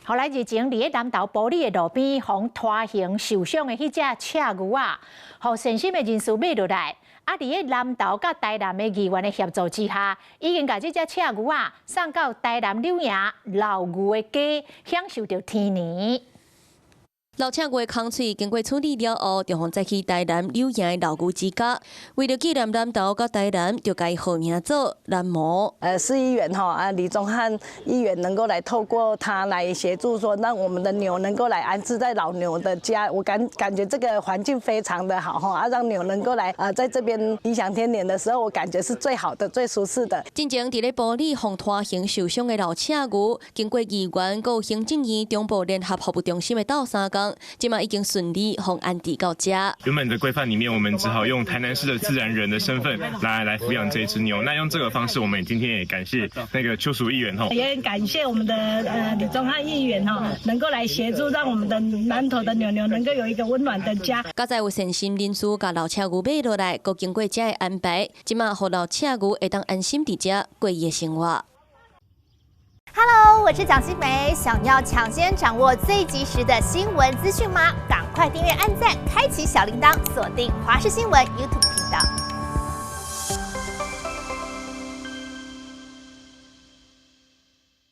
予來日前佇咧南投埔里的路邊，予拖行受傷的彼隻赤牛仔，予善心的人士買落來。啊！佇咧南投佮台南的議員的協助之下，已經共這隻赤牛仔送到台南柳營老牛的家，享受著天年。老赤牛的空喙經過處理了後，就予載去台南柳營的老牛之家。為著紀念南投佮台南，就共伊號名做南摩。市議員哈啊李宗翰議員能夠來透過他來協助，說讓我們的牛能夠來安置在老牛的家，我感覺這個環境非常的好哈，啊讓牛能夠來啊在這邊頤享天年的時候，我感覺是最好的、最舒適的。進前佇咧埔里予拖行受傷的老赤牛，經過議員佮行政院中部聯合服務中心的鬥相共，這馬已經順利予安置到遮。原本的規範裡面，我們只好用台南市的自然人的身份來撫養這隻牛。那用這個方式，我們今天也感謝那個邱淑議員吼，也感謝我們的李宗翰議員吼，能夠來協助，讓我們的南投的牛牛能夠有一個溫暖的家。佳哉有善心人士共老赤牛買落來，閣經過遮的安排，這馬予老赤牛會當安心佇遮過伊的生活。 Hello，我是蔣新梅。想要搶先掌握最及時的新聞資訊嗎？趕快訂閱、按讚、開啟小鈴鐺，鎖定華視新聞 YouTube 頻道。